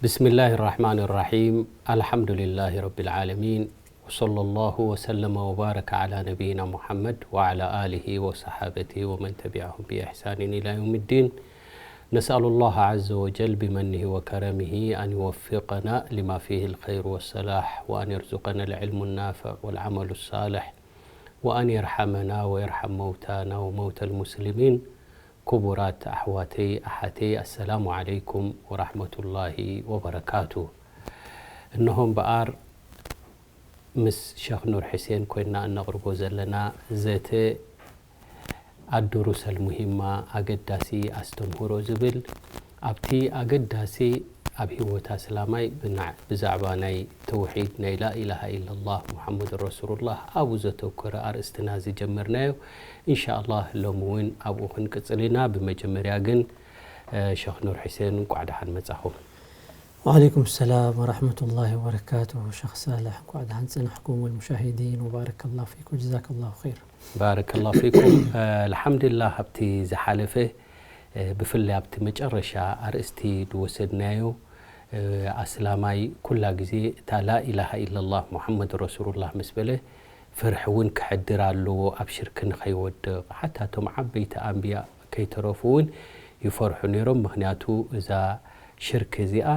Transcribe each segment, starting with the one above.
بسم الله الرحمن الرحيم. الحمد لله رب العالمين. وصلى الله وسلم وبارك على نبينا محمد وعلى آله وصحابته ومن تبعهم بإحسان إلى يوم الدين. نسأل الله عز وجل بمنه وكرمه أن يوفقنا لما فيه الخير والصلاح، وأن يرزقنا العلم النافع والعمل الصالح، وأن يرحمنا ويرحم موتانا وموتى المسلمين. ክቡራት ኣሕዋተይ ኣሓተይ፣ ኣሰላሙ ዓለይኩም ወራሕመቱላሂ ወበረካቱ። እነሆ እምበኣር ምስ ሸኽ ኑር ሕሴን ኮይንና እነቕርቦ ዘለና ዘተ ኣዱሩሰል ሙሂማ፣ ኣገዳሲ ኣስተምህሮ ዝብል፣ ኣብቲ ኣገዳሲ ኣብ ህይወት ኣስላማይ ብናዕ-፣ ብዛዕባ ናይ ተውሒድ፣ ናይ ላኢላሃ ኢለላህ ሙሐመድ ረሱሉላህ ኣብኡ ዘተኮረ ኣርእስትና ዝጀመርናዮ። ኢንሻኣላህ ሎሚ እውን ኣብኡ ክንቅጽል ኢና። ብመጀመርያ ግን፣ እ፣ ሸኽ ኑር ሕሴን እንቋዕ ደሓን መጻኹም። ወዓለይኩም ሰላም ወራሕመቱላሂ ወበረካቱ። ሸኽ ሳልሕ እንቋዕ ደሓን ጸናሕኩም፣ ወልሙሻሂዲን፣ ወባረከላሁ ፊኩም፣ ጀዛከላሁ ኸይር። ባረከላሁ ፊኩም። እ፣ ኣልሓምዱሊላህ፣ ኣብቲ ዝሓለፈ፣ እ፣ ብፍላይ ኣብቲ መጨረሻ ኣርእስቲ ዝወሰድናዮ፣ እ፣ ኣስላማይ ኩላ ግዜ እታ ላኢላሃ ኢለላህ ሙሐመድ ረሱሉላህ ምስ በለ፣ ፍርሒ እውን ክሕድር ኣለዎ፣ ኣብ ሽርክ ንኸይወድቕ። ሓታ እቶም ዓበይቲ ኣንብያ ከይተረፉ እውን ይፈርሑ ነይሮም። ምኽንያቱ እዛ ሽርክ እዚኣ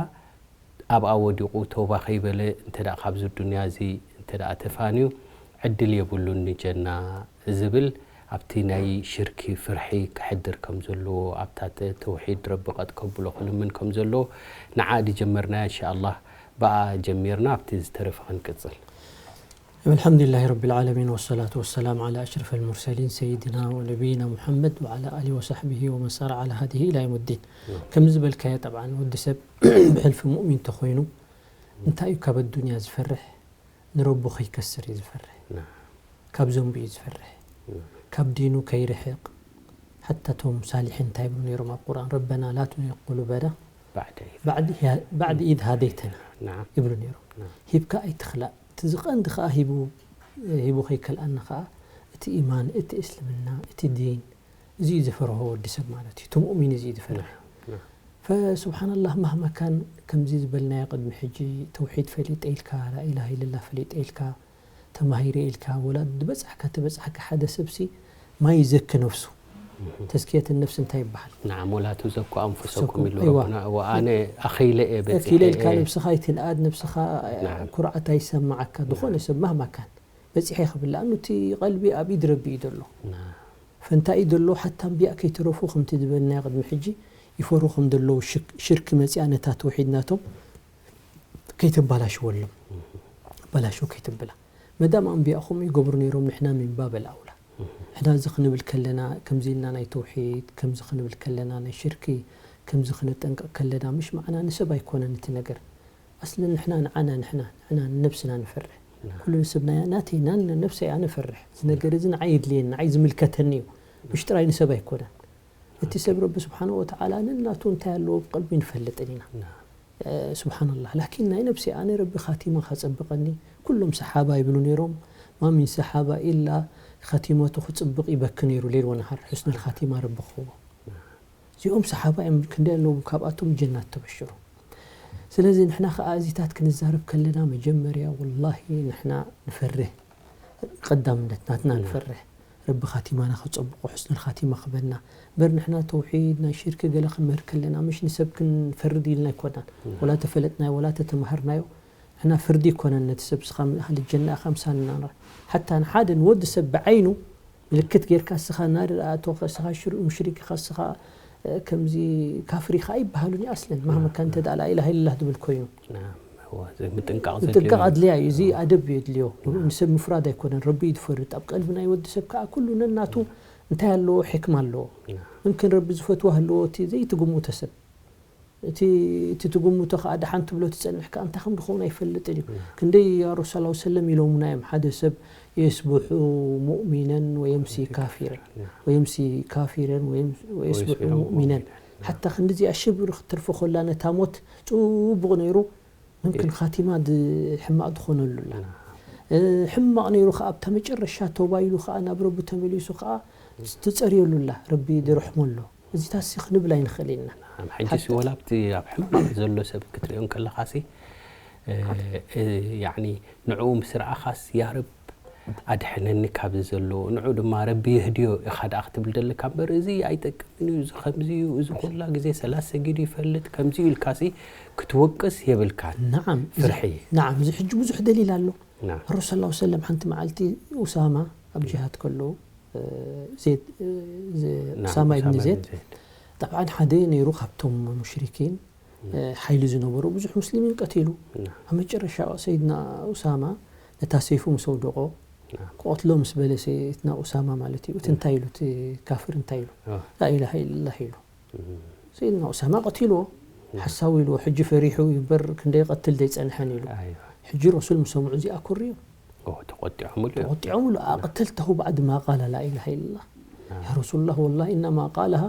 ኣብኣ ወዲቑ ተውባ ከይበለ እንተ ደኣ ካብዚ ዱንያ እዚ እንተ ደኣ ተፋንዩ፣ ዕድል የብሉን ንጀና ዝብል፣ ኣብቲ ናይ ሽርኪ ፍርሒ ክሕድር ከም ዘለዎ፣ ኣብታ ተ-፣ ተውሒድ ረቢ ቀጥ ከብሎ ክልምን ከም ዘለዎ፣ ንዓ ድጀመርናያ፣ እንሻኣላህ ብኣ ጀሚርና ኣብቲ ዝተረፈ ክንቅጽል። الحمد لله رب العالمين، والصلاة والسلام على أشرف المرسلين سيدنا ونبينا محمد وعلى آله وصحبه ومن سار على هديه إلى يوم الدين. ከም ዝበልካዮ፣ ጠብዓን ወዲ ሰብ ብሕልፊ ሙእሚን ተኾይኑ፣ እንታይ እዩ ካብ ኣዱንያ ዝፈርሕ? ንረቡ ከይከስር እዩ ዝፈርሕ። ናም። ካብ ዘንቡ እዩ ዝፈርሕ። ናም። ካብ ዲኑ ከይርሕቕ። ሓታ እቶም ሳሊሒን እንታይ ይብሉ ነይሮም ኣብ ቁርኣን? "ረበና ላ ቱዚግ ቁሉበና ባዕደ ኢዝ ባዕድ ያ-፣ ባዕድ ኢዝ ሃደይተና" ናም። ይብሉ ነይሮም። ናም። ሂብካ ኣይትኽላእ። እቲ ዝቐንዲ ከኣ ሂቡ፣ ሂቡ ከይከልኣና ከኣ እቲ ኢማን፣ እቲ እስልምና፣ እቲ ዲን፣ እዚ እዩ ዝፈርሆ ወዲ ሰብ ማለት እዩ። እቲ ሙእሚን እዚ እዩ ዝፈርህ። ናም። ናም። ፈስብሓንላህ፣ ማህማ ካን ከምዚ ዝበልናዮ ቅድሚ ሕጂ፣ ተውሒድ ፈሊጠ ኢልካ፣ ላኢላሃ ኢለላህ ፈሊጠ ኢልካ፣ ተማሂረ ኢልካ፣ ወላ ዝበጻሕካ ተበጻሕካ፣ ሓደ ሰብሲ ማይ ይዘኪ ነፍሱ። እህ። ተዝኪየት ነፍስ እንታይ ይበሃል? ናዓም፣ ወላ ትዘኩ ኣንፉሰኩም ኣንፉሰኩም፣ ኢሉ ኣይዋ። ረቡና። ወኣነ ኣኺለ እየ፣ በጺሐ ኣኪለ ኢልካ እየ። ነብስኻ ኣይትንኣድ፣ ነብስኻ ናዓም። ኩርዓት ኣይሰማዓካ። ዝኾነ ናዓም። ሰብ ማህማ ካን በጺሐ ክብል፣ ለኣኑ እቲ ቀልቢ ኣብ ኢድ ረቢ እዩ ዘሎ። ናዓም። ፈንታይ እዩ ዘሎ፣ ሓታ ኣንብያ ከይተረፉ ከምቲ ዝበልናዮ ቅድሚ ሕጂ ይፈሩ ከም ዘለዉ፣ ሽክ-፣ ሽርክ መጺኣ ነታ ተውሒድ ናቶም ከይተባላሽወሎም። እህ። ኣባላሽው ከይትብላ። መዳም ኣንብያ ከምኡ ይገብሩ ነይሮም፣ ንሕና ሚን ባበል ኣውላ። እህ። ንሕና እዚ ክንብል ከለና፣ ከምዚ ኢልና ናይ ተውሒድ፣ ከምዚ ክንብል ከለና ናይ ሽርኪ፣ ከምዚ ክንጠንቀቕ ከለና፣ ምሽ መዓና ንሰብ ኣይኮነን እቲ ነገር። ኣስለን ንሕና ንዓና፣ ንሕና፣ ንሕና ንነብስና ንፈርሕ። ናም። ኩሉ ንሰብ ናይ-፣ ናተይ፣ ናን-፣ ነብሰይ ኣነ ፈርሕ። እዚ ነገር እዚ ንዓይ የድልየኒ፣ ንዓይ ዝምልከተኒ እዩ። ምሽ ጥራይ ንሰብ ኣይኮነን። እቲ ሰብ ረቢ ስብሓንሁ ወተዓላ ነናቱ እንታይ ኣለዎ ብቀልቡ ይንፈልጥን ኢና። ናም። እ፣ ስብሓንላህ። ላኪን ናይ ነብሲ ኣነ ረቢ ኻቲማ ኸጸብቐኒ፣ ኩሎም ሰሓባ ይብሉ ነይሮም፣ "ማ ሚን ሰሓባ ኢላ ኻቲመቱ ክጽብቕ ይበኪ ነይሩ ሌል ወነሃር፣ ሑስነል ኻቲማ ረቢ ክህቦ." እዚኦም ሰሓባ እዮም፣ ክንደይ ኣለዉ ካብኣቶም ጀናት ተበሽሩ። ስለዚ ንሕና ኸኣ እዚታት ክንዛረብ ከለና መጀመርያ ወላሂ ንሕና ንፈርህ። ቀዳምነት ናትና ንፈርሕ። ረቢ ኻቲማና ከጸብቆ፣ ሑስነል ኻቲማ ክበና። እምበር ንሕና ተውሒድ፣ ናይ ሽርኪ ገለ ክንምህር ከለና፣ ምሽ ንሰብ ክንፈርድ ኢልና ኣይኮናን። ወላ ተፈለጥናዮ፣ ወላ ተተማሃርናዮ፣ ንሕና ፍርዲ ኣይኮነን ነቲ ሰብ፣ እስኻ ኣህሊ ጀና ኢኻ ምሳና ንራ-፣ ሓታ ንሓደ ንወዲ ሰብ ብዓይኑ ምልክት ጌርካ፣ እስኻ ናሪ ኣቶኸ፣ እስኻ ሽር-፣ ሙሽሪክ ኢኻ፣ እስኻ፣ እ፣ ከምዚ ካፍር ኢኻ ኣይበሃሉን እዩ ኣስለን። ማህመካ እንተ ደኣ ላኢላሃ ኢለላህ ዝብል ኮይኑ። ናም፣ እወ፣ እዚ ምጥንቃቕ ምጥንቃቕ ዘድልዮ እዩ። ኣድልያ እዩ። እዚ ኣደብ እዩ የድልዮ። ንሰብ ምፍራድ ኣይኮነን፣ ረቢ እዩ ዝፈርድ። ኣብ ቀልቢ ናይ ወዲ ሰብ ከኣ ኩሉ ነናቱ እንታይ ኣለዎ? ሕክማ ኣለዎ። ናም። ምምክን ረቢ ዝፈትዎ ኣለዎ፣ እቲ ዘይትግምቶ ሰብ። እቲ፣ እቲ ትግምቶ ከኣ ደሓን ትብሎ ትጸንሕ ከኣ እንታይ ከም ዝኸውን ኣይፈልጥን እዩ። ናም። ክንደይ ኣሮስ ሰለላሁ ዐለይሂ ወሰለም ኢሎሙና እዮም፣ ሓደ ሰብ የስብሑ ሙእሚነን ወየምሲ ካፊረን፣ ናም። ወየምሲ ካፊረን ወየም-፣ ወየስብሑ ወየስብሑ ሙእሚነን። ሙእሚነን። ናም። ሓታ ክንድዚኣ ሽብሪ ክትተርፎ ከላ ነታ ሞት ጽቡቕ ነይሩ፣ ምምክን ኻቲማ ድ-፣ ሕማቕ ዝኾነሉ ኣላ። ናም። እ፣ ሕማቕ ነይሩ ኸዓ፣ ኣብታ መጨረሻ ተውባ ኢሉ ኸዓ፣ ናብ ረቢ ተመሊሱ ኸዓ፣ ትጸርየሉ ኣላ፣ ረቢ ድረሕሞ ኣሎ። እዚታት ሲ ክንብል ኣይንኽእል ኢና። ሕጂ ወላ ኣብቲ ኣብ ሕማቕ ዘሎ ሰብ ክትሪኦ እንከለኻሲ ያኒ ንዕኡ ምስ ረኣኻስ ያረብ ኣድሕነኒ ካብዚ ዘሎ ንዑ ድማ ረቢ የህድዮ ኢኻ ደኣ ክትብል ደለካ እምበር እዚ ኣይጠቅምን እዩ እዚ ከምዚ እዩ እዚ ኩላ ግዜ ሰላት ሰጊዱ ይፈልጥ ከምዚ እዩ ኢልካሲ ክትወቅስ የብልካን። ናዓም ፍርሒ ናዓም እዚ ሕጂ ብዙሕ ደሊል ኣሎ። ናም ረሱል ሰለላሁ ሰለም ሓንቲ መዓልቲ ኡሳማ ኣብ ጅሃድ ከሎ ዜድ ናም ኡሳማ ኢብን ኡሳማ ዜድ ኢብን ዜድ። ጠብዓን ሓደ ነይሩ ካብቶም ሙሽሪኪን ሓይሊ ዝነበሮ ብዙሕ ሙስሊሚን ቀቲሉ። ናም ኣብ መጨረሻ ሰይድና ኡሳማ ነታ ሰይፉ ምስ ኣውደቖ ናም ክቐትሎ ምስ በለ ሰይድና ኡሳማ ማለት እዩ እቲ እንታይ ኢሉ እቲ ካፍር እንታይ ኢሉ ኦ ላኢላሃ ኢለላህ ኢሉ። እም ሰይድና ኡሳማ ቀቲልዎ ሓሳዊ ኢልዎ ሕጂ ፈሪሑ እዩ እምበር ክንደይ ይቐትል ዘይጸንሐን ኢሉ። ኣይዋ ሕጂ ረሱል ምስ ሰምዑ እዚኣ ኮርዮም ኦ ተቆጢዖምሉ እዮም። ተቆጢዖምሉ ኣቅተልተሁ ባዕድ ማ ቃለ ላኢላሃ ኢለላህ ናም ያ ረሱሉላህ ወላሂ ኢነማ ቃለሃ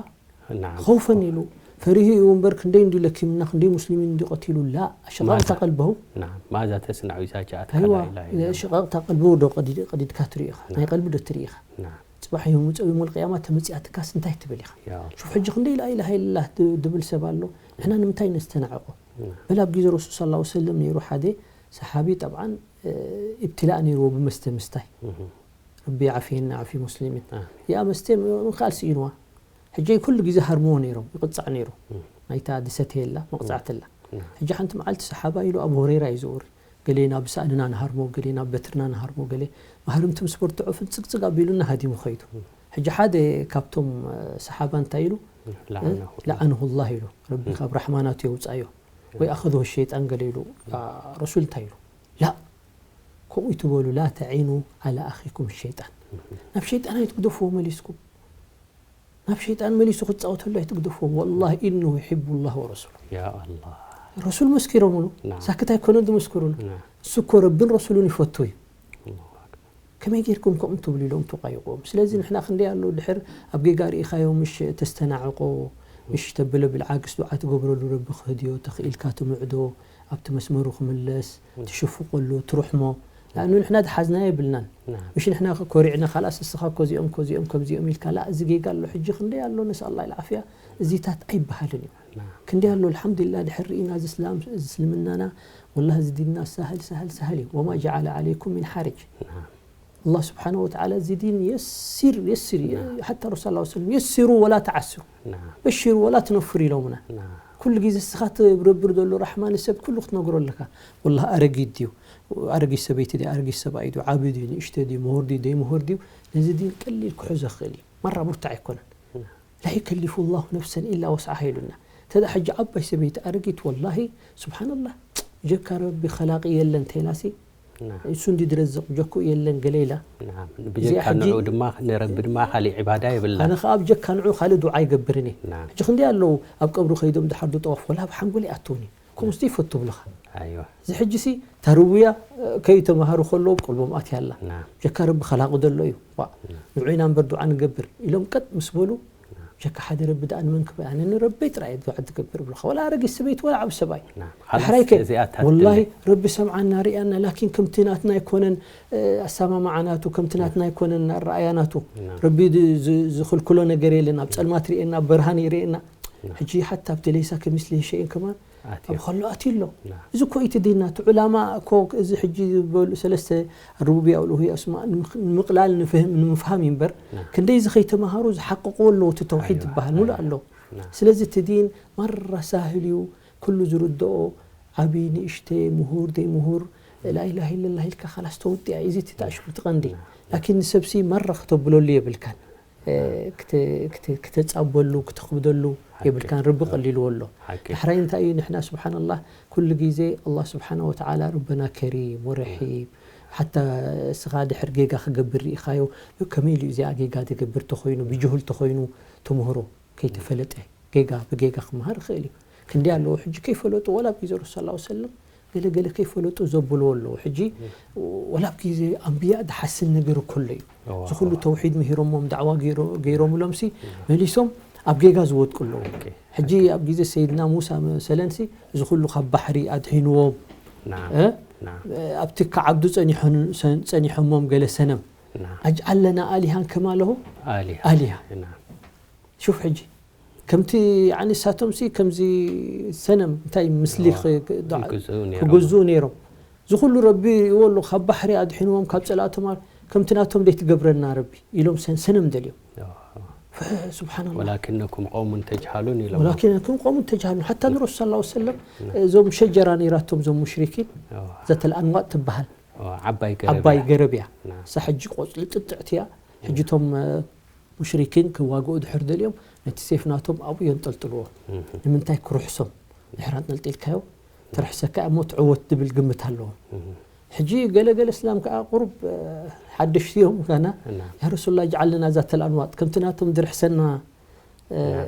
ናም ኸውፈን ኢሉ ፈሪሁ እዩ እምበር ክንደይ እንዲ ለኪምና ክንደይ ሙስሊሚን እንዲ ቀቲሉ ላ ሽቃቅታ ማዛ ቀልበሁ ናም ማዛ ተስናዑ ኢዛ ጃኣት ኣይዋ ላኢላሃ ኢለላህ ሽቃቅታ ቀልበሁ ዶ ቀዲድ- ቀዲድካ ትሪኢኻ ናይ ቀልቢ ዶ ትሪኢኻ ናም ጽባሕ ዮም የውመል ቅያማ ተመጺኣትካስ እንታይ ትብል ኢኻ? ያ ሹፍ ሕጂ ክንደይ ላኢላሃ ኢለላህ ድ- ድብል ሰብ ኣሎ ንሕና ንምንታይ ነስተናዕቆ? ናም በል ኣብ ግዜ ረሱል ሰለላሁ ሰለም ነይሩ ሓደ ሰሓቢ ጠብዓን እ፣ ኢብትላእ ነይርዎ ብመስተ ምስታይ እም ረቢ ዓፍየና ዓፊ ሙስሊሚን ኣሜን ያ መስተ ምክኣል ስኢንዋ ሕጂ ኩሉ ግዜ ሃርምዎ ነይሮም ይቕጻዕ ነይሩ እም ናይታ ድሰተ የላ መቕጻዕቲ ኣላ ናም ሕጂ ሓንቲ መዓልቲ ሰሓባ ኢሉ ኣብ ሆሬራ እዩ ዝውሪ ገሌ ናብ ሳእንና ንሃርሞ ገሌ ናብ በትርና ንሃርሞ ገሌ ማህርምቲ ምስ በርትዖ ፍንጽግጽግ ኣቢሉና ሃዲሙ ኸይዱ ሕጂ ሓደ ካብቶም እ፣ ሰሓባ እንታይ ኢሉ ለዓነሁ ለዓንሁ ላህ ኢሉ ረቢ ካብ ራሕማናቱ የውጻዮ ወይ ኣኸዝሁ ሸይጣን ገለ ኢሉ አ፣ ረሱል እንታይ ኢሉ ላ ከምኡ ይትበሉ ላ ተዒኑ ዓላ ኣኺኩም ሸይጣን ናብ ሸይጣን ኣይትግደፍዎ መሊስኩም ናብ ሸይጣን መሊሱ ክጻወተሉ ኣይትግደፍዎ ወላሂ ኢነሁ ይሕቡ ላህ ወረሱሉ ያ ኣላህ ረሱል መስኪሮምሉ ናም ሳክት ኣይኮነን ዝመስክሩሉ ናም እሱ እኮ ረብን ረሱሉን ይፈቱ እዩ ኣላሁ ኣክበር ከመይ ጌርኩም ከምኡ ትብሉ ኢሎም ተቋይቆም ስለዚ ንሕና ክንደይ ኣሎ ድሕር ኣብ ጌጋ ርኢኻዮ ምሽ ተስተናዕቆ ምሽ ተበለ ብልዓግስ ዱዓ ትገብረሉ ረቢ ክህድዮ ተኽኢልካ ትምዕዶ ኣብቲ መስመሩ ክምለስ ትሽፍቆሉ ትርሕሞ ንኣኑ ንሕና ዝሓዝናዮ የብልናን ናም ምሽ ንሕና ኮሪዕና ካልኣስ እስኻ ኮዚኦም ኮዚኦም ከምዚኦም ኢልካ ላ እዚ ጌጋ ኣሎ ሕጂ ክንደይ ኣሎ ነስኣላ ኢልዓፍያ እዚታት ኣይበሃልን እዩ ናም ክንደይ ኣሎ ኣልሓምዱሊላህ ድሕር ርኢና እዚ እስላም እዚ እስልምናና ወላሂ እዚ ዲንና ሳህል ሳህል ሳህል እዩ ወማ ጀዓለ ዓለይኩም ሚን ሓርጅ ናም ኣላህ ስብሓነ ወተዓላ እዚ ዲን የሲር የሲር እዩ ሓታ ረሱል ላ ሰለም የሲሩ ወላ ተዓስሩ ናም በሽሩ ወላ ትነፍሩ ኢሎምና ናም ኩሉ ግዜ እስኻ ትብረብር ዘሎ ራሕማ ንሰብ ኩሉ ክትነግሮ ኣለካ ወላሂ ኣረጊት ድዩ ኣረጊት ሰበይቲ ድዩ ኣረጊት ሰብኣይ ድዩ ዓቢ ድዩ ንእሽተ ድዩ ምሁር ድዩ ደይ ምሁር ድዩ ነዚ ዲን ቀሊል ክሕዞ ክኽእል እዩ ማራ ብርቱዕ ኣይኮነን لا يكلف الله نفسا إلا وسعها ኢሉና። ተዳ ሕጂ ዓባይ ሰበይቲ ኣረጊት ወላሂ ስብሓንላህ ጀካ ረቢ ኸላቂ የለን ተይላሲ ናም እሱ እንዲ ድረዝቕ ጀኩ የለን ገለ ኢላ ናም እዚኣ ብጀካ ሕጂ ንዑ ድማ ንረቢ ድማ ካሊእ ዕባዳ የብልና ኣነ ከዓ ኣብ ጀካ ንዑ ካልእ ዱዓ ይገብርን እየ። ናም ሕጂ ክንደይ ኣለዉ ኣብ ቀብሪ ከይዶም ድሓር ዶ ጠዋፍ ወላ ኣብ ሓንጎል ይኣትውን እዩ ከምኡስ ይፈቱ ብልኻ ኣይዋ እዚ ሕጂ ሲ ታርውያ ከይተማሃሩ ከለዉ ቀልቦም ኣትያ ኣላ ናም ጀካ ረቢ ኸላቂ ዘሎ እዩ ዋ ንዑ ኢና እምበር ዱዓ ንገብር ኢሎም ቀጥ ምስ በሉ ጀካ ሓደ ረቢ ደኣ ንመን ክበ ኣነ ንረበይ ጥራይ ዱዓ ትገብር ብልኻ ወላ ኣረጊት ሰበይቲ ወላ ዓብ ሰብኣይ ናም ዳሕራይ ከ እዚኣ ወላሂ ታትለ ረቢ ሰምዓና ርኣና ላኪን ከምቲ ናትና ኣይኮነን ኣሰማምዓናቱ ከምቲ ናትና ኣይኮነን ኣረኣያናቱ ናም ረቢ ዝ- ዝ- ዝኽልክሎ ነገር የለን ኣብ ጸልማት ርኤና ኣብ በርሃን ይርኤና ናም ሕጂ ሓታ ኣብቲ ለይሳ ከሚስሊ ሸይን ከማን ኣትዮ ኣብ ኸሎ ኣትዩ ኣሎ ናም እዚ እኮ እቲ ዲንና እቲ ዑላማ እኮ እዚ ሕጂ ዝበሉ ሰለስተ ሩቡብያ ኡሉህያ ኣስማ ንምኽ- ንምቕላል ንፍህም ንምፍሃም እዩ እምበር ናም ክንደይ እዚ ከይተምሃሩ ዝሓቅቕዎ ኣለዉ እቲ ተውሒድ ኣይዋ፣ ዝበሃል ሙሉእ ኣይዋ። ኣሎ ናም ስለዚ እቲ ዲን ማራ ሳህል እዩ ኩሉ ዝርድኦ ዓብዪ ንእሽተ ምሁር ደይ ምሁር ላኢላሃ ኢለላህ ኢልካ ካላስ ተወጢኣ እዩ እዚ እቲ ተኣሽሙ እቲ ቀንዲ ላኪን ንሰብሲ ማራ ክተብለሉ የብልካን እ፣ ክተ- ክተ- ክተጻበሉ ክተኽብደሉ የብልካን ርቢ ቀሊልዎ ኣሎ ሓቂ ዳሕራይ እንታይ እዩ ንሕና ስብሓንላህ ኩሉ ግዜ ኣላህ ስብሓን ወተዓላ ረበና ከሪም ወረሒም ሓታ እስኻ ድሕር ጌጋ ክገብር ርኢኻዮ ከመይ ኢሉ እዚኣ ጌጋ ትገብር ተኾይኑ ብጅሁል ተኾይኑ ትምህሮ ከይተፈለጠ ጌጋ ብጌጋ ክመሃር ይኽእል እዩ ክንደይ ኣለዎ ሕጂ ከይፈለጡ ወላ ኣብ ግዜ ረሱል ላ ሰለም ገለ ገለ ከይፈለጡ ዘብልዎ ኣለዉ ሕጂ ወላ ኣብ ግዜ ኣንብያ ዝሓስል ነገር ከሎ እዩ እዚ ኩሉ ተውሒድ ምሂሮሞም ዳዕዋ ገይሮምሎምሲ መሊሶም ኣብ ጌጋ ዝወድቁ ኣለዉ ሕጂ ኣብ ግዜ ሰይድና ሙሳ መሰለንሲ እዚ ኩሉ ካብ ባሕሪ ኣድሒንዎም ናም እ? ናም ኣብቲ ከዓብዱ ጸኒሖን- ጸኒሖሞም ገለ ሰነም ናም ኣጅዓል ለና ኣሊሃን ከማ ለሁ ኣሊሃ ኣሊሃ ናም ሹፍ ሕጂ ከምቲ ያኒ ሳቶም ሲ ከምዚ ሰነም እንታይ ምስሊ እዋ። ክ- ክ- ዱዓ ይግዝኡ ነይሮም። ክግዝኡ ነይሮም። እዚ ኩሉ ረቢ ይዎ ኣሎ ካብ ባሕሪ ኣድሒንዎም ካብ ጸላእቶም ኣ- ከምቲ ናቶም ደይ ትገብረና ረቢ ኢሎም ሰን- ሰነም ደልዮም። እዋ። ፈ- ሱብሓንላህ። ወላኪነኩም ቀውሙን ተጅሃሉን ኢሎም። ወላኪነኩም ቀውሙን ተጅሃሉን። ሓታ ንረሱል ሰለላሁ ዐለይሂ ወሰለም እዞም ሸጀራ ነይራቶም እዞም ሙሽሪኪን እዋ። ዘተል ኣንዋጥ ትበሃል እዋ፣ ዓባይ ገረብ ዓባይ እያ። ገረብ እያ። ና። እሳ ሕጂ ቆጽሊ ጥጥዕቲ እያ። ሕጂ እቶም እ፣ ሙሽሪኪን ክዋግኡ ድሕር ደልዮም ነቲ ሴፍ ናቶም ኣብኡ የንጠልጥልዎ። እህ፣ ንምንታይ ክርሕሶም ድሕር ኣንጠልጢልካዮ ትርሕሰካ እሞ ትዕወት ድብል ግምት ኣለዎም። እህ። ሕጂ ገለገለ እስላም ከዓ ቁሩብ እ፣ ሓደሽቲ እዮም ጋና እና ያ ረሱላ ጅዓልና ዛተ ልኣንዋጥ ከምቲ ናቶም ድርሕሰና እ፣ ና።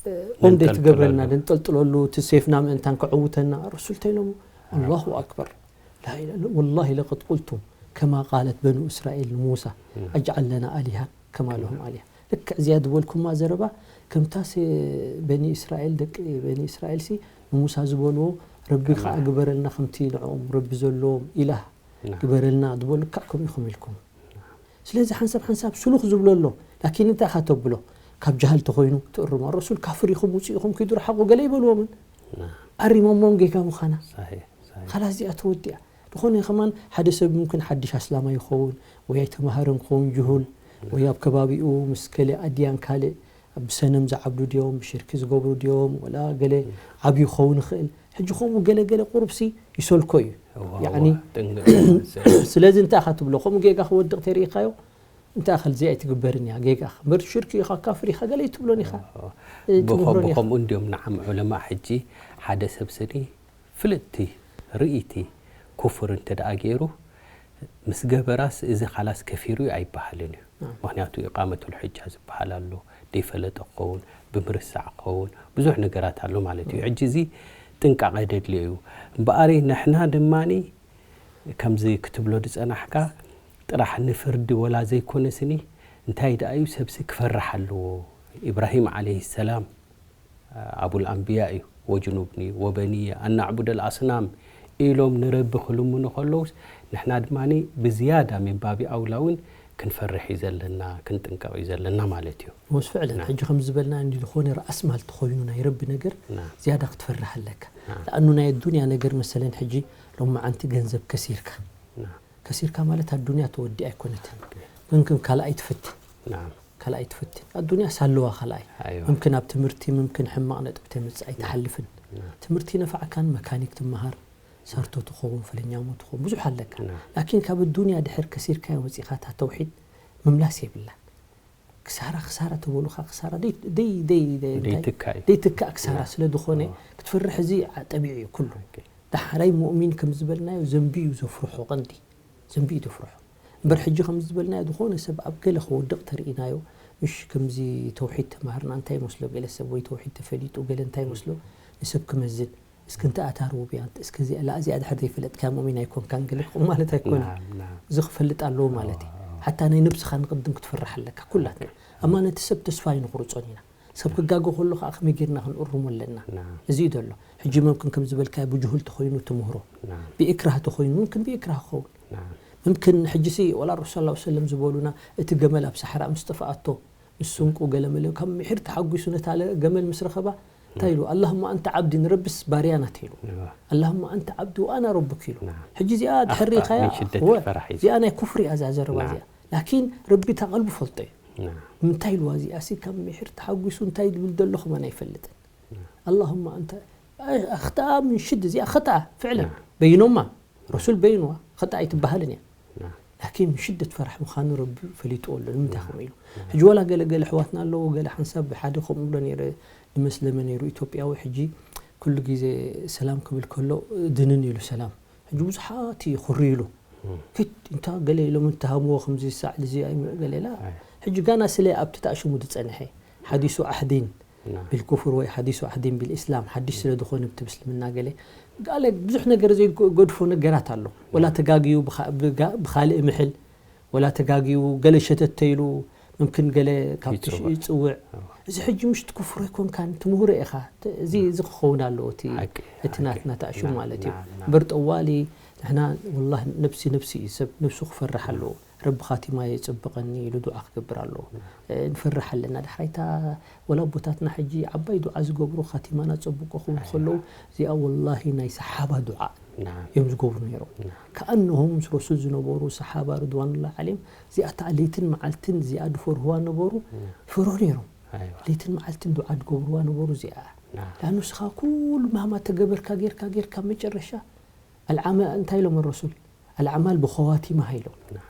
እ፣ ኦም ደይ ትገብረና ነንጠልጥለሉ። ንንጠልጥለሉ እቲ ሴፍ ናምእንታን ክዕውተና ረሱል ተይሎሙ ኣላሁ ኣክበር ላኢላ ወላሂ ለቀድ ቁልቱም ከማ ቃለት በኑ እስራኤል ንሙሳ ና። ኣጅዓል ለና ኣሊሃ ከማ ለሁም ኣሊሃ ልክዕ እዚያ ዝበልኩማ ዘረባ ከምታ ሴ- በኒ እስራኤል ደቂ በኒ እስራኤል ሲ ንሙሳ ዝበልዎ ረቢ ከዓ ግበረልና ከምቲ ንዕኦም ረቢ ዘለዎም ኢላህ ና። ግበረልና ዝበሉ ልክዕ ከምኡ ኢኹም ኢልኩም ስለዚ ሓንሳብ ሓንሳብ ስሉኽ ዝብሎ ኣሎ ላኪን እንታይ ኢኻ ተብሎ ካብ ጃህል ተኾይኑ ትእርሞ ረሱል ካፍር ኢኹም ውፅእ ኢኹም ኪዱ ረሓቑ ገለ ይበልዎምን ና። ኣሪሞሞም ጌጋ ምዃና ሳሂ፣ ሳሂ። ካላስ እዚኣ ተወዲኣ ዝኾነ ከማን ሓደ ሰብ ምምክን ሓድሽ ኣስላማይ ይኸውን ወይ ኣይተማሃረን ክኸውን ጅሁል ወይ ኣብ ከባቢኡ ምስ ከለ ኣድያን ካልእ ብሰነም ዝዓብዱ ድዮም ብሽርኪ ዝገብሩ ድዮም ወላ ገለ ዓብዩ ክኸውን ይኽእል ሕጂ ከምኡ ገለገለ ቁሩብሲ ይሰልኮ እዩ እዋ፣ ያኒ እዋ፣ ጥንግ- ስለዚ እንታይ ኢኻ ትብሎ ከምኡ ጌጋ ክወድቕ ተሪኢኻዮ እንታይ ኢኻ ልዚ ኣይትግበርን እያ ጌጋ ኢኻ እምበር ሽርኪ ኢኻ ካፍር ኢኻ ገለ ኣይትብሎን ኢኻ እዋ። እ፣ ትምህሮን ኢኻ ብኸምኡ እንዲዮም ንዓም ዑለማ ሕጂ ሓደ ሰብ ስኒ ፍልጥቲ ርእይቲ ኩፍር እንተ ደኣ ገይሩ ምስ ገበራስ እዚ ካላስ ከፊሩ እዩ ኣይበሃልን እዩ ናም። ምክንያቱ ኢቃመቱል ሕጃ ዝበሃል ኣሎ ደይፈለጠ ክኸውን ብምርሳዕ ክኸውን ብዙሕ ነገራት ኣሎ ማለት እዩ ሕጂ እዚ ጥንቃቐ ደድልዮ እዩ እምበኣሪ ንሕና ድማኒ ከምዚ ክትብሎ ዝጸናሕካ ጥራሕ ንፍርዲ ወላ ዘይኮነ ስኒ እንታይ ደኣ እዩ ሰብሲ ክፈርሕ ኣለዎ ኢብራሂም ዓለይሂ ሰላም ኣቡል ኣንብያ እዩ ወጅኑብኒ ወበንየ ኣናዕቡደል ኣስናም ኢሎም ንረቢ ክልምኑ ከለውስ ንሕና ድማ ብዝያዳ ሚን ባቢ ኣውላ እውን ክንፈርሕ እዩ ዘለና ክንጥንቀቕ እዩ ዘለና ማለት እዩ ወስ ፍዕለን ሕጂ ከም ዝበልና እንዲ ዝኾነ ርኣስ ማል ተኾይኑ ናይ ረቢ ነገር ና- ዝያዳ ክትፈርሕ ኣለካ ና- ለኣኑ ናይ ኣዱንያ ነገር መሰለን ሕጂ ሎማዓንቲ ገንዘብ ከሲርካ ና- ከሲርካ ማለት ኣዱንያ ተወዲኣ ኣይኮነትን ምምክን ካልኣይ ትፈትን ና- ካልኣይ ትፈትን ኣዱንያ ሳለዋ ካልኣይ ኣይዋ። ምምክን ኣብ ትምህርቲ ምምክን ሕማቕ ነጥቢ ተምፅእ ኣይትሓልፍን ትምህርቲ ነፋዕካን መካኒክ ትመሃር ሰርቶ ትኸውን ፈለኛሞ ትኸውን ብዙሕ ኣለካ ና- ላኪን ካብ ኣዱንያ ድሕር ከሲርካዮ መፂኻ እታ ተውሒድ ምምላስ የብላን ክሳራ ክሳራ ተበሉኻ ክሳራ ደይ ደይ ደይ ደይ እንታይ- ደይትካእ እዩ። ደይትካእ ክሳራ ስለ ዝኾነ ክትፈርሕ እዚ ጠቢዒ እዩ ኩሉ ዳሓራይ ሙእሚን ከም ዝበልናዮ ዘንቢ እዩ ዘፍርሖ ቀንዲ ዘንቢ እዩ ዘፍርሖ እምበር ሕጂ ከም ዝበልናዮ ዝኾነ ሰብ ኣብ ገለ ክወድቕ ተርኢናዮ ምሽ ከምዚ ተውሒድ ተማህርና እንታይ ይመስሎ ገለ ሰብ ወይ ተውሒድ ተፈሊጡ ገለ እንታይ ይመስሎ ንሰብ ክመዝን እስኪ እንታይ ኣታ ሩቡብያ እስከ እዚኣ ላ እዚኣ ድሕር ዘይፈለጥካ ሙእሚን ኣይኮንካን ገለ ክቕ ማለት ኣይኮነ ናም፣ ናም። እዚ ክፈልጥ ኣለዎ ማለት እዩ ሓታ ናይ ነብስኻ ንቕድም ክትፈርሕ ኣለካ ኩላትና ኣማ ነቲ ሰብ ተስፋ ኣይንቑርጾን ኢና ሰብ ክጋጎ ከሎ ከዓ ከመይ ጌርና ክንእርሞ ኣለና ናም፣ እዚ እዩ ዘሎ ሕጂ መምክን ከም ዝበልካ ብጅሁል ተኾይኑ ትምህሮ ናም፣ ብኢክራህ ተኾይኑ ምምክን ብኢክራህ ክኸውን ናም። ምምክን ሕጂ ሲ ወላ ረሱል ላ ሰለም ዝበሉና እቲ ገመል ኣብ ሳሕራ ምስ ጠፍኣቶ ምስ ስንቁ ገለመለ ካብ ምሒር ተሓጒሱ ነታ ለ- ገመል ምስ ረኸባ እንታይ ኢሉ ኣላሁማ ኣንተ ዓብዲ ንረብስ ባርያ ናት ኢሉ እዋ፣ ኣላሁማ ኣንተ ዓብዲ ወኣና ረቡክ ኢሉ ናም። ሕጂ እዚኣ ኣኽጣእ ድሕሪኻያ ምን ሽደት እወ፣ ልፈራሕ እዩ። እዚኣ ናይ ኩፍሪ እያ እዛ ዘረባ ናም። እዚኣ ላኪን ረቢ እታ ቀልቡ ፈልጦ እዩ ናም። እንታይ ኢልዋ እዚኣ ሲ ካብ ምሒር ተሓጒሱ እንታይ ዝብል ዘሎ ከማን ኣይፈልጥን ኣላሁማ ኣንተ ኣኽጣኣ ምን ሽድ እዚኣ ኸጣኣ ፍዕለን በይኖማ ረሱል በይንዋ ኸጣ ኣይትበሃልን እያ ናም። ላኪን ሽደት ፈራሕ ምዃኑ ረቢ ፈሊጥዎ ኣሎ ንምንታይ ከምኡ ኢሉ ሕጂ ዋላ ገለ ገለ ኣሕዋትና ኣለዎ ገለ ሓንሳብ ሓደ ከምኡ ብሎ ነይረ ዝመስለመ ነይሩ ኢትዮጵያዊ ሕጂ ኩሉ ግዜ ሰላም ክብል ከሎ ድንን ኢሉ ሰላም ሕጂ ብዙሓት ይኹሪ ኢሉ ኪድ እንታ ገለ ኢሎም እንተሃምዎ ከምዚ ሳዕሊ እዚ ኣይምዕ ገለ ኢላ ሕጂ ጋና ስለ ኣብቲ ተኣሽሙ ዝጸንሐ ሓዲሱ ዓህዲን ናም። ቢልኩፍር ወይ ሓዲሱ ዓህዲን ቢልእስላም ሓዲሽ ስለ ዝኾነ ብቲ ብስልምና ገለ ጋለ ብዙሕ ነገር ዘይገድፎ ነገራት ኣሎ ወላ ተጋግዩ ብኻ- ብጋ- ብኻልእ ምሕል ወላ ተጋግዩ ገለ ሸተት ተይሉ ምምክን ገለ ካብቲ ሽ- ይጽውዕ። ይጽውዕ እዚ ሕጂ ምሽ ትኩፍሮ ኣይኮንካን ትምህሮ ኢኻ ት- እዚ እዚ ክኸውን ኣለዎ እቲ ሓቂ፣ እቲ ሓቂ። ናትና ተኣሽሙ ና- ማለት እዩ ና- ና- እምበር ጠዋሊ ንሕና ወላ ነብሲ ነብሲ እዩ ሰብ ነብሱ ክፈርሕ ኣለዎ ረቢ ኻቲማ የጽብቐኒ ኢሉ ዱዓ ክገብር ኣለዎ። እ፣ ንፈርሕ ኣለና። ዳሕራይታ ወላ ኣቦታትና ሕጂ ዓባይ ዱዓ ዝገብሩ ኻቲማና ጸብቆ ክብሉ ከለዉ፣ እዚኣ ወላሂ ናይ ሰሓባ ዱዓ ናም። እዮም ዝገብሩ ነይሮም። ናም። ከኣንሆም ምስ ረሱል ዝነበሩ ሰሓባ ርድዋኑላሂ ዓለይሂም፣ እዚኣ እታ ለይትን መዓልትን እዚኣ ዝፈርህዋ ነበሩ፣ ናም። ይፈርሁ ነይሮም። ኣይዋ። ለይትን መዓልትን ዱዓ ዝገብርዋ ነበሩ እዚኣ። ናም። ላኑ ንስኻ ኩሉ ማማ ተገበርካ ጌርካ ጌርካ መጨረሻ ኣልዓመ-፣ እንታይ ኢሎም ረሱል? ኣልኣዕማል ብኸዋቲማ ኢሎም። ናም።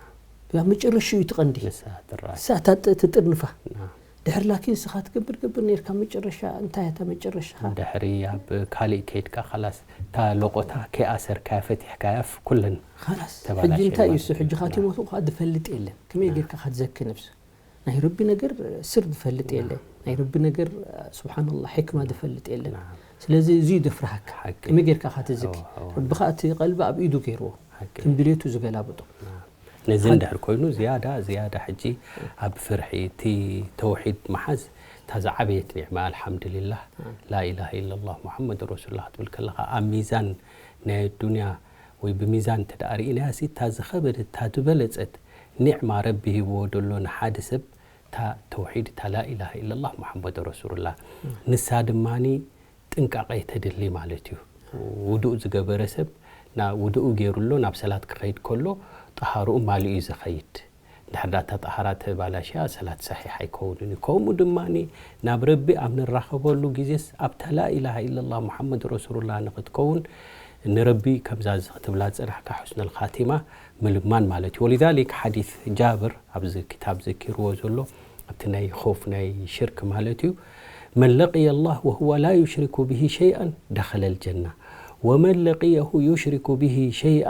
ያ መጨረሻ እዩ ትቐንዲ። ንሳ ትረኣይ። ንሳ እታ ጥ-፣ ትጥርንፋ። ናም። ድሕር ላኪን ንስኻ ትገብር ገብር ነርካ መጨረሻ እንታይ እታ መጨረሻ? ድሕሪ ኣብ ካልእ ከይድካ ኻላስ እታ ሎቆታ ከይኣሰርካያ ፈቲሕካያ ፍ-፣ ኩለን ኻላስ። ተባላሽየን ሕጂ እንታይ እዩ ማለት እሱ? እዩ። ሕጂ ናም። ኻቲሞቱ ኻዓ ዝፈልጥ የለን። ከመይ ናም። ጌርካ ኻትዘኪ ነብሲ? ናይ ረቢ ነገር ስር ዝፈልጥ የለ። ናይ ረቢ ነገር፣ ስብሓንላህ፣ ሕክማ ዝፈልጥ የለን። ናም። ስለዚ እዚ እዩ ዘፍርሃካ። ሓቂ። ከመይ ጌርካ ኢኻ ትዝኪ? እወ፣ እወ። ረቢ ኸኣ እቲ ቀልቢ ኣብ ኢዱ ገይርዎ። ሓቂ። ከም ድሌቱ ዝገላብጦ። ናም። ነዚ ሓ- እንድሕር ኮይኑ ዝያዳ፣ ዝያዳ ሕጂ ኣብ ፍርሒ እቲ ተውሒድ ምሓዝ እታ ዝዓበየት ኒዕማ፣ ኣልሓምዱሊላህ፣ ናም። ላኢላሃ ኢለላህ ሙሓመድ ረሱሉላህ ክትብል ከለኻ ኣብ ሚዛን ናይ ኣዱንያ ወይ ብሚዛን እንተ ደኣ ርኢናያ ሲ እታ ዝኸበደት፣ እታ ዝበለጸት ኒዕማ ረቢ ሂብዎ ዘሎ ንሓደ ሰብ እታ ተውሒድ፣ እታ ላኢላሃ ኢለላህ ሙሓመድ ረሱሉላህ። እም። ንሳ ድማኒ ጥንቃቐ ተድሊ ማለት እዩ። ውዱእ ዝገበረ ሰብ ና-፣ ውዱኡ ገይሩ ኣሎ፣ ናብ ሰላት ክኸይድ ከሎ ጠሃርኡ ማልኡ እዩ ዝኸይድ። እንድሕር ደኣ እታ ጠሃራ ተባላሽያ ሰላት ሰሒሕ ኣይከውንን እዩ። ከምኡ ድማኒ ናብ ረቢ ኣብ ንራኸበሉ ግዜስ ኣብታ ላኢላሃ ኢለላህ ሙሓመድ ረሱሉላህ ንኽትከውን ንረቢ ከምዛ እዚ ክትብላ ዝጸናሕካ ሑስነል ኻቲማ ምልማን ማለት እዩ። ወሊዛሊክ ሓዲስ ጃብር ኣብዚ ክታብ ዘኪርዎ ዘሎ ኣብቲ ናይ ኸውፍ ናይ ሽርክ ማለት እዩ። መን ለቅየ ኣላህ ወሁወ ላ ዩሽሪኩ ብሂ ሸይኣን ደኸለል ጀና ወመን ለቅየሁ ዩሽሪኩ ብሂ ሸይኣ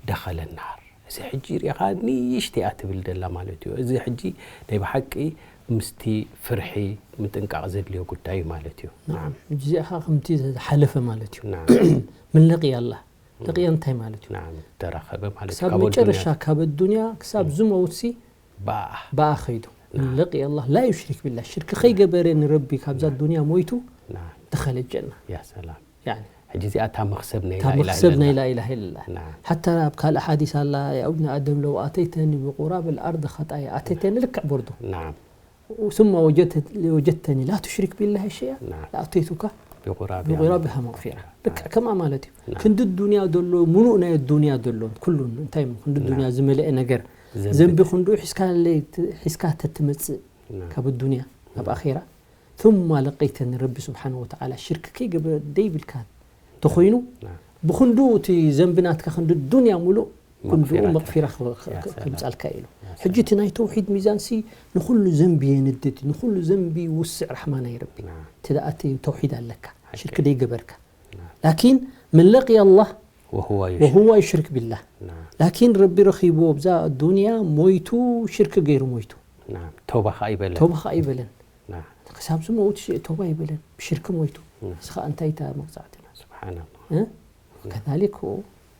ደኸለ ናር። እዚ ሕጂ ርኢኻ ንእሽተይ እያ ትብል ደላ ማለት እዩ። እዚ ሕጂ ናይ ብሓቂ ምስቲ ፍርሒ ምጥንቃቕ ዘድልዮ ጉዳይ እዩ ማለት እዩ። ናዓም። ሕጂ እዚኣ ኸዓ ከምቲ ዝሓለፈ ማለት እዩ። ናዓም። መን ለቅየ ኣላህ። ለቅየ እንታይ ማለት እዩ? ናዓም፣ ተራኸበ ማለት እዩ። ክሳብ ካብ መጨረሻ ኣዱንያ ካብ ኣዱንያ ክሳብ ዝመውትሲ ብኣ። ብኣ ኸይዱ። ናዓም። መን ለቅየ ኣላህ ላ ዩሽሪክ ቢላህ፣ ሽርክ ኸይገበረ ንረቢ ካብዛ ናዓም። ኣዱንያ ሞይቱ ናዓም። ደኸለ ጀና። ያ ሰላም። ያኒ። ሕጂ እዚኣ እታ መኽሰብ ናይ እታ ላኢላሃ መኽሰብ ናይ ኢለላህ። ላኢላሃ ኢለላህ። ናዓም። ሓታ ኣብ ካልእ ሓዲስ ኣላ፣ ያ እብነ ኣደም ለው ኣተይተኒ ብቁራብ ልኣርድ ኸጣያ፣ ኣተይተኒ ልክዕ ቦርዶ። ናዓም። ثم وجدت-، وجدتني لا تشرك بالله شيئا نعم. لأتيتك بقرابها بقرابها مغفرة. ልክዕ ከምኣ ማለት እዩ። ናዓም። ክንዲ ዱንያ ዘሎ፣ ሙሉእ ናይ ዱንያ ዘሎ፣ ኩሉ እንታይ እሞ ክንዲ ዱንያ ናዓም። ዝመልአ ነገር፣ ዘንቢ። ዘንቢ ክንዱ ሒዝካ ለይ-፣ ሒዝካ ተትመጽእ ናዓም። ካብ ዱንያ ናብ ናዓም። ኣኼራ፣ ثم ለቂተኒ ረቢ ስብሓነ ወተዓላ ሽርክ ከይገበረ ደይብልካ ተኾይኑ፣ ናዓም። ብኽንዱ እቲ ዘንቢ ናትካ ክንዲ ዱንያ ሙሉእ ክንድኡ መግፊራ መቕፊራ ክበ-፣ ያ ሰላም። ከምጻልካ ኢሉ። ያ ሕጂ ሰላም። እቲ ናይ ተውሒድ ሚዛንሲ ንኹሉ ዘንቢ የንድድ፣ ንኹሉ ዘንቢ ውስዕ ራሕማ ናይ ረቢ። ናዓም። እቲ ደኣ እቲ ተውሒድ ኣለካ፣ ሓቂ። ሽርክ ደይገበርካ። ናዓም። ላኪን መን ለቅየ ኣላህ ወሁወ ዩሽሪክ። ወሁወ ዩሽሪክ ቢላህ። ናዓም። ላኪን ረቢ ረኺብዎ ኣብዛ ዱንያ ሞይቱ ሽርክ ገይሩ ሞይቱ። ናዓም። ተውባ ኸኣ ኣይበለን። ተውባ ኸኣ ኣይበለን። ናዓም። ክሳብ ዝመውት ሽ-፣ ተውባ ኣይበለን። ብሽርክ ሞይቱ። ናዓም። እዚ ኸኣ እንታይ እታ መቕጻዕትና? ስብሓንላህ። እ? ከዛሊክ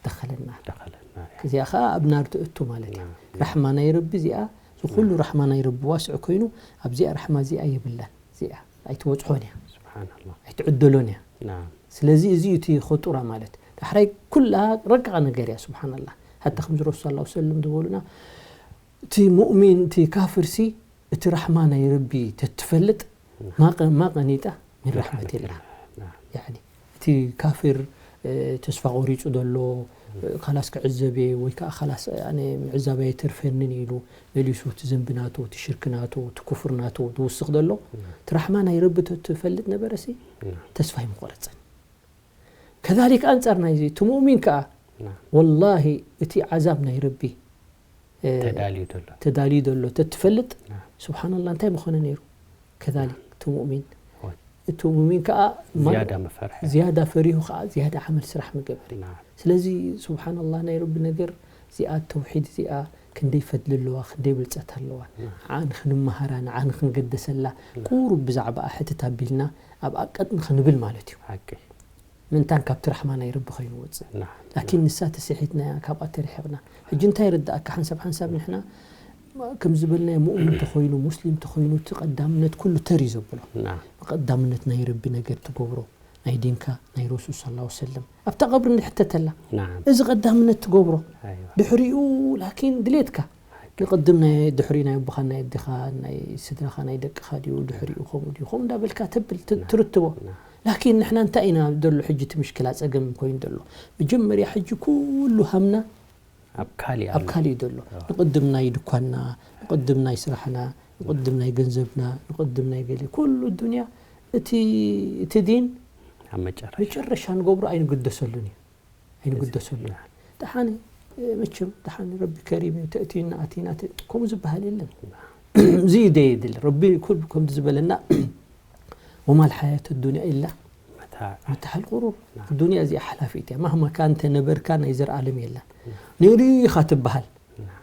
ደኸለ ናር። ደኸለ ናር። እዚኣ ኸዓ ኣብ ናር ትእቱ ማለት እዩ። ናም። ራሕማ ናይ ረቢ እዚኣ፣ እዚ ኩሉ ናም። ራሕማ ናይ ረቢ ዋስዕ ኮይኑ፣ ኣብዚኣ ራሕማ እዚኣ የብላን። እዚኣ ኣይትበጽሖን እያ። ስብሓንላህ። ኣይትዕደሎን እያ። ናም። ስለዚ እዚ እዩ እቲ ኸጡራ ማለት። ዳሕራይ ኩላ ረቂቓ ነገር እያ፣ ስብሓንላህ። ሓታ ከምዚ ረሱል ሰለላሁ ዐለይሂ ወሰለም ዝበሉና፣ እቲ ሙእሚን፣ እቲ ካፍርሲ፣ እቲ ራሕማ ናይ ረቢ ተትፈልጥ፣ ናም። ማ ቀ-፣ ማ ቀኒጣ ሚን ራሕመቲላህ። ናም። ያኒ፣ እቲ ካፍር፣ እ፣ ተስፋ ቆሪጹ ዘሎ፣ እ፣ ካላስ ክዕዘብ እየ ወይ ከኣ ካላስ ኣነ ምዕዛብ ኣይተርፈንን ኢሉ መሊሱ እቲ ዘንቢ ናቱ፣ እቲ ሽርክ ናቱ፣ እቲ ኩፍር ናቱ ዝውስኽ ዘሎ፣ ናም። እቲ ራሕማ ናይ ረቢ ተትፈልጥ ነበረሲ፣ ናም። ተስፋ ኣይምቆረጸን። ከዛሊክ ኣንጻር ናይዚ፣ እቲ ሙእሚን ከኣ፣ ናም። ወላሂ፣ እቲ ዓዛብ ናይ ረቢ፣ እ፣ ተዳልዩ ዘሎ። ተዳልዩ ዘሎ ተትፈልጥ፣ ናም። ስብሓንላህ፣ እንታይ ምኾነ ነይሩ? ከዛሊክ፣ እቲ ሙእሚን፣ ወ-፣ እቲ ሙእሚን ከኣ፣ ማ-፣ ዝያዳ ምፈርሐ። ዝያዳ ፈሪሁ ከኣ፣ ዝያዳ ዓመል ስራሕ ምገበረ። ናም። ስለዚ፣ ስብሓንላህ፣ ናይ ረቢ ነገር፣ እዚኣ ተውሒድ እዚኣ፣ ክንደይ ፈድሊ ኣለዋ፣ ክንደይ ብልጸት ኣለዋ። ናም። ንዓ ንኽንመሃራ፣ ንዓ ንኽንገደሰላ፣ ናም። ቁሩብ ብዛዕባኣ ሕትት ኣቢልና፣ ኣብኣ ቀጥ ንኽንብል ማለት እዩ። ሓቂ። ምእንታን ካብቲ ራሕማ ናይ ረቢ ኸይንወጽእ። ናም። ላኪን ንሳ ተስሒትናያ፣ ካብኣ ተርሒቕና። ሕጂ እንታይ ይርድኣካ? ሓንሳብ ሓንሳብ ንሕና፣ ከም ዝበልናዮ፣ ሙእሚን ተኾይኑ፣ ሙስሊም ተኾይኑ፣ እቲ ቀዳምነት ኩሉ ተር እዩ ዘብሎ። ናም። ብቐዳምነት ናይ ረቢ ነገር ትገብሮ፣ ናይ ዲንካ፣ ናይ ረሱል ሰለላሁ ዐለይሂ ወሰለም። ኣብታ ቀብሪ ንሕተተላ። ናም። እዚ ቀዳምነት ትገብሮ። ኣይዋ። ድሕሪኡ፣ ላኪን ድሌትካ። ሓቂ። ንቕድም ናይ ድሕሪ ናይ ኣቦኻን ናይ ኣዴኻን ናይ ስድራኻ ናይ ደቅኻ ድዩ ድሕሪኡ ከምኡ ድዩ ከምኡ እንዳበልካ ተብል ት- ትርትቦ። ላኪን ንሕና እንታይ ኢና ዘሎ ሕጂ እቲ ምሽክላ ጸገም ኮይኑ ዘሎ? መጀመርያ ሕጂ ኩሉ ሃምና ኣብ ካሊእ ኣብ ካሊእ ዘሎ። ንቕድም ናይ ድኳንና፣ ንቕድም ናይ ስራሕና፣ ንቕድም ናይ ገንዘብና፣ ንቕድም ናይ ገለ ኩሉ ዱንያ እቲ እቲ ዲን ኣብ መጨረሻ መጨረሻ ንገብሮ ኣይንግደሰሉን እዩ። ኣይንግደሰሉን። ደሓን መቸም ደሓን ረቢ ከሪም እዩ ተእትዩና ኣቲና ተ- ከምኡ ዝበሃል የለን። እዚ እዩ ደየድል ረቢ ኩሉ ከምዚ ዝበለና ወማ ልሓያት ዱንያ ኢላ መታዕ መታሕ ልቁሩር። ዱንያ እዚኣ ሓላፊት እያ። ማህማ ካን ተነበርካ ናይ ዘርኣለም የላን። ነይሩ ኢኻ ትበሃል።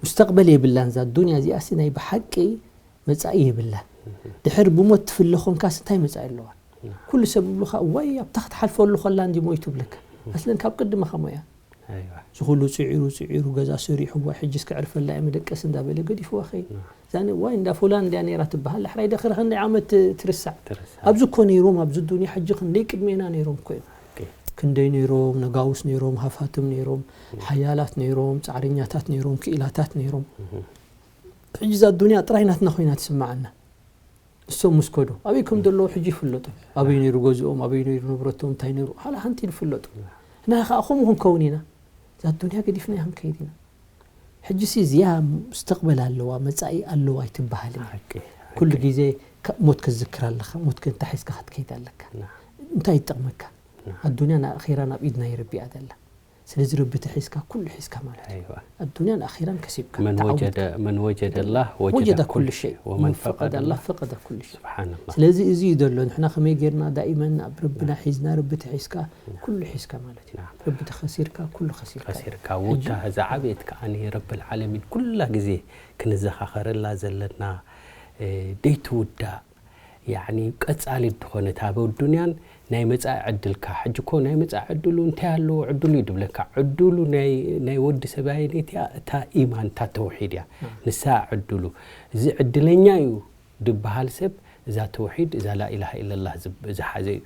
ሙስተቕበል የብላን እዛ ዱንያ እዚኣ ሲ ናይ ብሓቂ መጻኢ የብላን። ድሕር ብሞት ትፍለ ኾንካስ እንታይ መጻኢ ኣለዋ? ኩሉ ሰብ ይብሉኻ እዋይ ኣብታ ክትሓልፈሉ ኸላ እንዲ ሞይቱ ብለካ። ኣስለን ካብ ቅድመኻ ሞያ ኣይዋ እዚ ኩሉ ጽዒሩ ጽዒሩ ገዛ ሰሪሑ እዋይ ሕጂ እስከ ዕርፈላ እየ መደቀስ እንዳበለ ገዲፍዋ ኸይድ። እዛ ን- እዋይ እንዳ ፉላን እንድያ ነይራ ትበሃል። ዳሕራይ ደኽሪ ክንደይ ዓመት ትርሳዕ። ትርሳ ኣብዚ እኮ ነይሮም ኣብዚ ዱንያ ሕጂ ክንደይ ቅድሜና ነይሮም እኮ እዮም። ኦኬ። ክንደይ ነይሮም ነጋውስ ነይሮም ሃፋትም ነይሮም ሓያላት ነይሮም ጻዕረኛታት ነይሮም ክኢላታት ነይሮም። ሕጂ እዛ ዱንያ ጥራይ ናትና ኮይና ትስምዓና። ንሶም ምስ ከዱ ኣበይ ከም ዘለዉ ሕጂ ይፍለጡ። ኣበይ ነይሩ ገዝኦም ኣበይ ነይሩ ንብረቶም እንታይ ነይሩ ሓላ ሓንቲ ይፍለጡ። እና ከዓ ከምኡ ክንከውን ኢና። እዛ ዱንያ ገዲፍና ክንከይድ ኢና። ሕጂ ሲ እዚኣ ሙስተቕበል ኣለዋ መጻኢ ኣለዋ ኣይትበሃልን። ሓቂ ኩሉ ግዜ ካ- ሞት ክትዝክር ኣለካ ሞት እንታይ ሒዝካ ክትከይድ ኣለካ። እንታይ ይጠቕመካ? ኣዱንያ ንኣኼራ ናብ ኢድ ናይ ረቢ እያ ዘላ። ስለዚ ረቢ ተሒዝካ ኩሉ ሒዝካ ማለት እዩ። ኣይዋ ኣዱንያን ኣኼራን ከሲብካ من ተዓዊትካ። وجد من وجد الله وجد وجد كل شيء ومن ومن فقد فقد الله الله فقد كل شيء። سبحان الله ስለዚ እዚ እዩ ዘሎ ንሕና ከመይ ጌርና ዳኢመን ኣብ ረብና ሒዝና ረቢ ተሒዝካ ኩሉ ሒዝካ ማለት እዩ። نعم ረቢ ተኸሲርካ ኩሉ ከሲርካ እዩ። ከሲርካ ውታ ዝዓበየት ከዓኒ ረብል ዓለሚን ኩላ ግዜ ክንዘኻኸረላ ዘለና እ፣ ደይትውዳእ ያኒ ቀጻሊት ዝኾነት ኣብ ኣዱንያን ናይ መጻኢ ዕድልካ ሕጂ እኮ ናይ መጻኢ ዕድሉ እንታይ ኣለዎ ዕድሉ እዩ ድብለካ ዕድሉ ናይ ናይ ወዲ ሰብ ኣየነይቲ እያ እታ ኢማን እታ ተውሒድ እያ ንሳ ዕድሉ እዚ ዕድለኛ እዩ ድበሃል ሰብ እዛ ተውሒድ እዛ ላኢላሃ ኢለላህ ዝብ- ዝሓዘ እዩ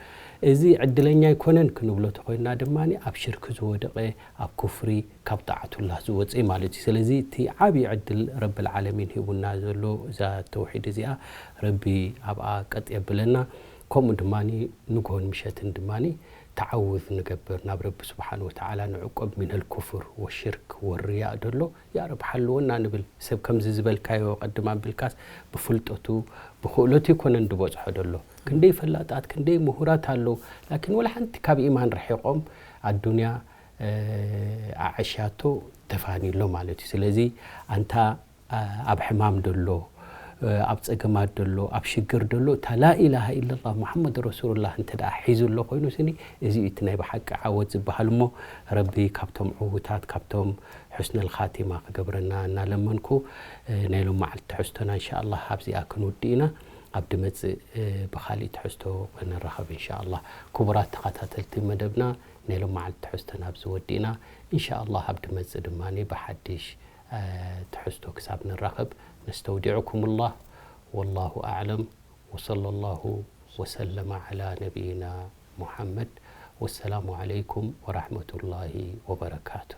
እዚ ዕድለኛ ኣይኮነን ክንብሎ ተኮይንና ድማ ኣብ ሽርክ ዝወደቐ ኣብ ኩፍሪ ካብ ጣዓቱላህ ዝወፀ ማለት እዩ ስለዚ እቲ ዓብዪ ዕድል ረብል ዓለሚን ሂቡና ዘሎ እዛ ተውሒድ እዚኣ ረቢ ኣብኣ ቀጥ የብለና ከምኡ ድማ ንግሆን ምሸትን ድማ ተዓውዝ ንገብር ናብ ረቢ ስብሓን ወተዓላ ንዕቆብ ሚነል ኩፍር ወሽርክ ወርያእ ደሎ ያ ረብ ሓልወና ንብል ሰብ ከምዚ ዝበልካዮ ቀድም ኣቢልካስ ብፍልጠቱ ብክእለቱ ይኮነን ዝበፅሖ ደሎ ክንደይ ፈላጣት ክንደይ ምሁራት ኣለዉ ላኪን ወላ ሓንቲ ካብ ኢማን ርሒቆም ኣዱንያ ኣዕሽያቶ ተፋንዩ ኣሎ ማለት እዩ ስለዚ ኣንታ ኣብ ሕማም ደሎ ኣብ ፀገማት ደሎ ኣብ ሽግር ደሎ እታ ላኢላሃ ኢለላህ ሙሓመድ ረሱሉላህ እንተ ደኣ ሒዙ ኣሎ ኮይኑ ስኒ እዚ እዩ እቲ ናይ ብሓቂ ዓወት ዝበሃል እሞ ረቢ ካብቶም ዕዉታት ካብቶም ሑስነል ኻቲማ ክገብረና እናለመንኩ ናይ ሎም መዓልቲ ትሕዝቶና እንሻ ኣላህ ኣብዚኣ ክንውድእ ኢና ኣብ ድመፅእ ብኻሊእ ትሕዝቶ ንራኸብ እንሻ ኣላህ ክቡራት ተኸታተልቲ መደብና ናይ ሎም መዓልቲ ትሕዝቶና ኣብዚ ወዲእና እንሻ ኣላህ ኣብ ድመፅእ ድማ ብሓድሽ ትሕዝቶ ክሳብ ንራኸብ ነስተውዲዕኩም ላህ ወላሁ ኣዕለም ወሰለ ላሁ ወሰለመ ዓላ ነቢይና ሙሓመድ ወሰላሙ ዓለይኩም ወራሕመቱላሂ ወበረካቱ